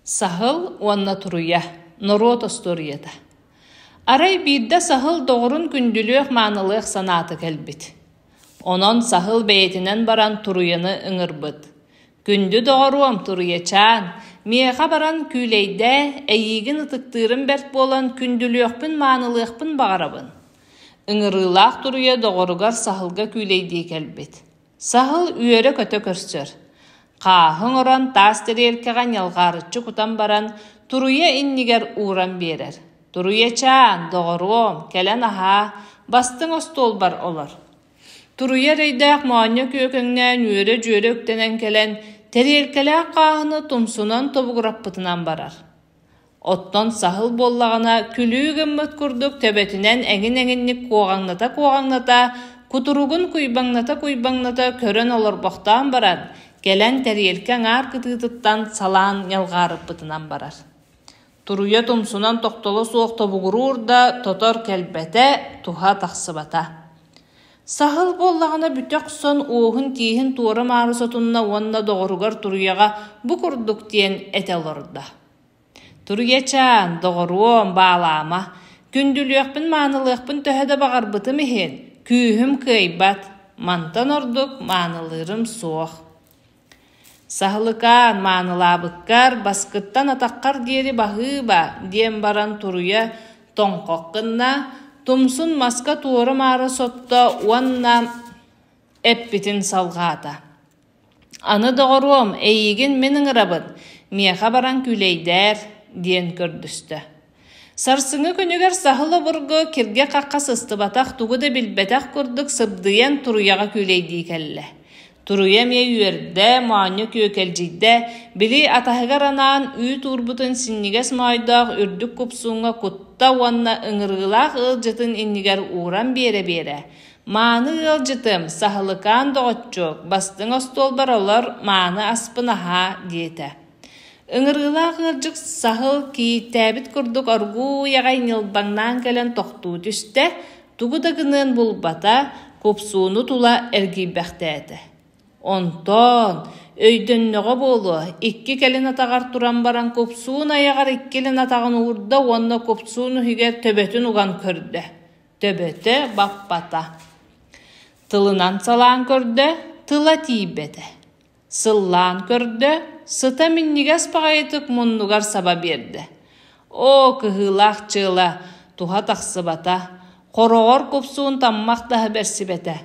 Саһыл уонна туруйа норуот остуоруйата. Арай биирдэ саһыл доҕорун күндүлүөх-маанылыах санаата кэлбит. Онон саһыл бэйэтинэн баран туруйаны ыҥырбыт. «Күндү доҕоруом, туруйачаан, миэхэ баран күүлэйдээ, эйиигин ытыктыырым бэрт буолан күндүлүөхпүн-маанылыахпын баҕарабын». Ыҥырыылаах туруйа доҕоругар саһылга күүлэйдии кэлбит. Саһыл үөрэ-көтө көрсөр. Хааһы оҥорон таас тэриэлкэҕэ ньалҕаарыччы кутан баран, туруйа иннигэр ууран биэрэр. «Туруйачаан, доҕоруом, кэлэн аһаа, бастыҥ остуолбар олор». Туруйа эрэйдээх моонньо күөкэҥнээн үөрэ-дьүөрэ үктэнэн кэлэн, тэриэлкэлээх хааһыны тумсунан тобугураппытынан барар. Оттон саһыл буоллаҕына күлүү гыммыт курдук төбөтүнэн эҥин-эҥинник куоҕаҥната-куоҕаҥната, кутуругун куйбаҥната-куйбаҥната көрөн олорбохтоон баран, кэлэн тэриэлкэ аҥаар кытыытыттан салаан ньалҕаарыппытынан барар. Туруйа тумсунан тохтоло суох тобугуруур да тотор кэлбэтэ, туһа тахсыбата. Саһыл буоллаҕына бүтэ охсон уоһун-тииһин туора-маары сотунна уонна доҕоругар туруйаҕа бу курдук диэн этэ олордо: «Туруйачаан, доҕоруом, баалаама, күндүлүөхпүн-маанылыахпын төһө да баҕарбытым иһин, күүһүм кыайбат, мантан ордук маанылыырым суох. Саһылыкаан, маанылаабыккар, баскыттан атаххар диэри баһыыба» диэн баран туруйа тоҥхох гынна, тумсун маска туора-маары сотто уонна эппитин салҕаата: «Аны, доҕоруом, эйиигин мин ыҥырабын, миэхэ баран күүлэйдээр» диэн көрдөстө. Сарсыҥҥы күнүгэр саһыл обургу киргэ-хахха сыстыбатах, тугу да билбэтэх курдук сыбдыйан туруйаҕа күүлэйдии кэллэ. Туруйа эмиэ үөрдэ, моонньо күөкэлдьийдэ, били атаһыгар анаан үүт уурбутун синньигэс моойдоох үрдүк купсууҥҥа кутта уонна ыҥырыылаах ыалдьытын иннигэр ууран биэрэ-биэрэ, «Мааны ыалдьытым, саһылыкаан доҕоччуок, бастыҥ остуолбар олор, мааны аспын аһаа» диэтэ. Ыҥырыылаах ыалдьыт саһыл кийииттээбит курдук оргууй аҕай ньылбаҥнаан кэлэн тохтуу түстэ, тугу да гыныан булбата, купсууну тула эргийбэхтээтэ. Онтон, өйдөннөҕө буолуо, икки кэлин атаҕар туран баран купсуун айаҕар иккилин атаҕын уурда уонна купсуун иһигэр төбөтүн уган көрдө. Төбөтө баппата. Тылынан салаан көрдө, тыла тиийбэтэ. Сыллаан көрдө, сыта минньигэс баҕайытык муннугар саба биэрдэ. Оо, кыһыылаах чыла, туһа тахсыбата, хороҕор купсуун таммах даһа бэрсибэтэ.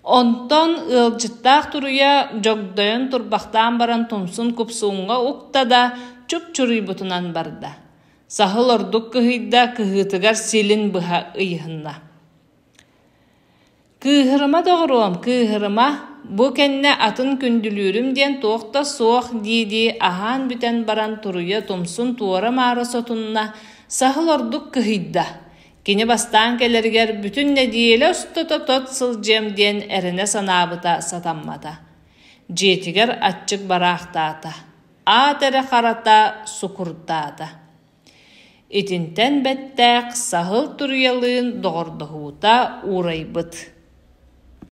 Онтон ыалдьыттаах туруйа дьогдойон турбахтаан баран тумсун купсууҥҥа укта да чупчуруйбутунан барда. Саһыл ордук кыһыйда, кыһыытыгар силин быһа ыйыһынна. Кыыһырыма, доҕоруом, кыыһырыма, бу кэннэ атын күндүлүүрүм диэн туох да суох дии-дии аһаан бүтэн баран туруйа тумсун туора-маары сотунна, саһыл ордук кыһыйда. Кини бастаан кэлэригэр бүтүн нэдиэлэ устата тот сылдьыам диэн эрэнэ санаабыта сатаммата. Дьиэтигэр аччык бараахтаата, аат эрэ харата сукурдаата. Итинтэн бэттээх саһыл туруйалыын доҕордоһуута уурайбыт.